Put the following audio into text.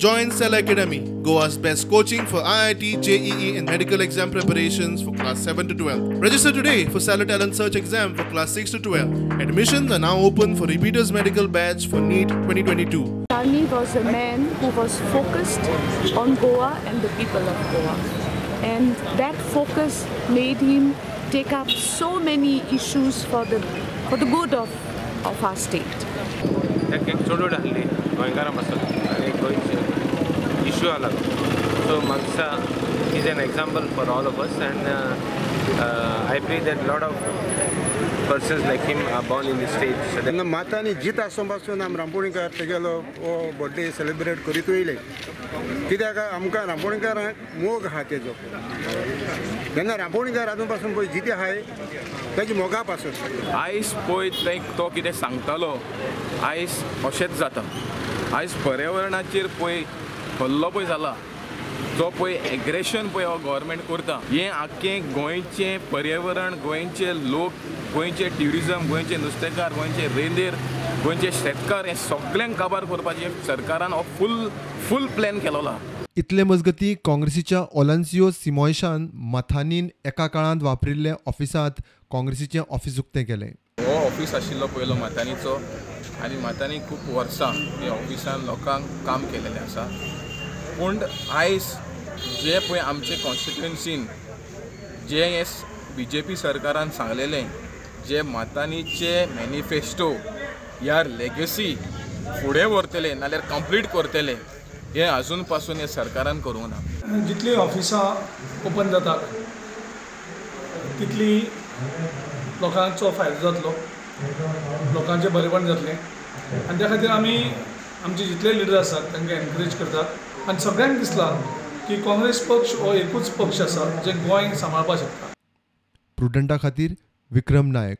Join Cell Academy, Goa's best coaching for IIT, JEE and medical exam preparations for class 7 to 12. Register today for Cellar Talent Search exam for class 6 to 12. Admissions are now open for repeaters medical batch for NEET 2022. Charlie was a man who was focused on Goa and the people of Goa. And that focus made him take up so many issues for the good of our state. So Mansa is an example for all of us, and I pray that a lot of persons like him are born in the state. मातानी जीत आसों पासून आम रांपोणीकार तेगेलो हो birthday celebrate करीत वयले, कित्याक आमकां रांपोणीकारांक मोग आहा तेजो. जेन्ना रांपोणीकार आजून पासून पळय जिते आहाय तेजे मोगा पासून. आयज पळय थंय तो कितें सांगतालो आयज अशेंच जाता. आयज पर्यावरणाचेर पळय हल्लो पळय जाला, जो पळय एग्रेशन पळय हो गव्हर्मेंट करता, हें आख्खें गोंयचें पर्यावरण, गोंयचे लोक, गोंयचे ट्युरिजम, गोंयचे नुस्तेकार, गोंयचे रेंदेर, गोंयचे शेतकार, हें सगळ्यांक काबार करपाचें सरकारान हो फूल प्लॅन केलोला. इतले मजगती काँग्रेसीच्या ओलान्सियो सिमोयशान मथानीन एका काळांत वापरिल्ले ऑफिसांत काँग्रेसीचें ऑफिस उक्तें केलें. हो ऑफिस आशिल्लो पयलो मथानीचो, आनी मथानी खूब वर्सां ह्या ऑफिसान लोकांक काम केलेलें आसा. पूण आयज जे पळय आमचे कॉन्स्टिट्युएन्सीन जे हे बीजेपी सरकारान सांगलेलें, जे मथानीचे मॅनिफेस्टो ह्या लेगसी फुडें व्हरतले नाल्यार कंप्लीट करतले, हें आजून पासून हे सरकारान करूंक ना. जितली ऑफिसां ओपन जातात तितली लोकांचो फायदो जातलो, लोकांचें बरेपण जातलें, आनी त्या खातीर आमी आमचे जितले लिडर आसात तांकां एनकरेज करतात. आनी सगळ्यांक दिसलां की काँग्रेस पक्ष हो एकूच पक्ष आसा जे गोंय सांबाळपाक शकता. प्रुडंटा खातीर विक्रम नायक.